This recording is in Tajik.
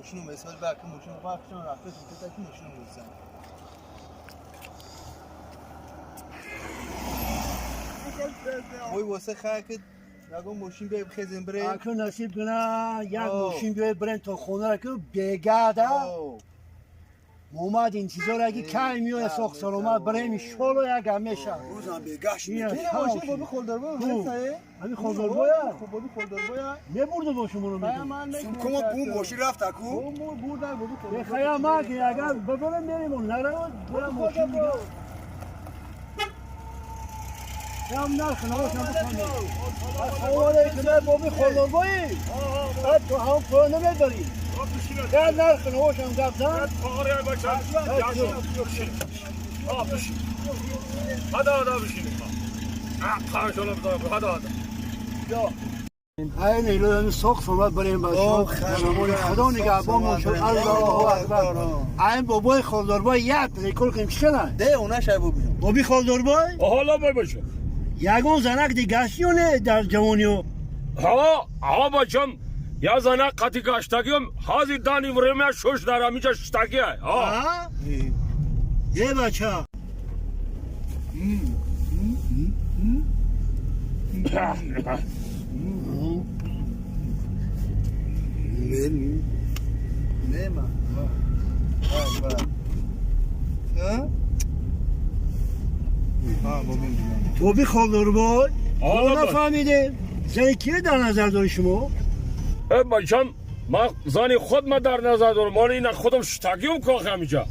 Мошину месвал ба ки мошину вақтон рафта то ки мошину мезан. Ой, واسه خرک نگو мошин биё хезем бре. Аку насиб куна, як мошин биёй бирем то хона ку бегада. Момад интизор ки кай миёя соқ саломат бирем иншолло як ҳамеша. Рӯзам бегашт. Мошин боби холдорбо ҳасае. Ҳами холдорбоя? Боби холдорбоя. Мебурду бо шуморо мегӯм. Сумкумо бу мошин рафта ку? Бурда боби холдорбо. Хая ма ки агар бибарем мерем, наравад бира мошин дига. Ям нарх навошам бихонем. Ассалому алайкум, боби холдорбои? То ҳам пӯ намебарӣ. Я нарх навошам гап зан. Айн илоҳи соқ саломат барем ба шумо. Худо нигаҳбон шуд. Аллоҳу акбар. Айн бобои холдорбой як рекорд кунем чӣ кана? Де она шай боби. Боби холдорбой? Ҳоло бой бошо. Ягон занак дигаштиё не дар ҷавониё? Ҳа, ҳа бачам, я занак қати гаштагиём, ҳазир дани время шуш дар ҳамиҷа шиштагия. Ҳа. Е бача. Нема. Боби холдорбой, мо нафаҳмидем. Зани киро дар назар дори шумо? Э бачам, ман зани худ ма дар назар дорам. Ман ина худам шиштагиём кох ҳамиҷа.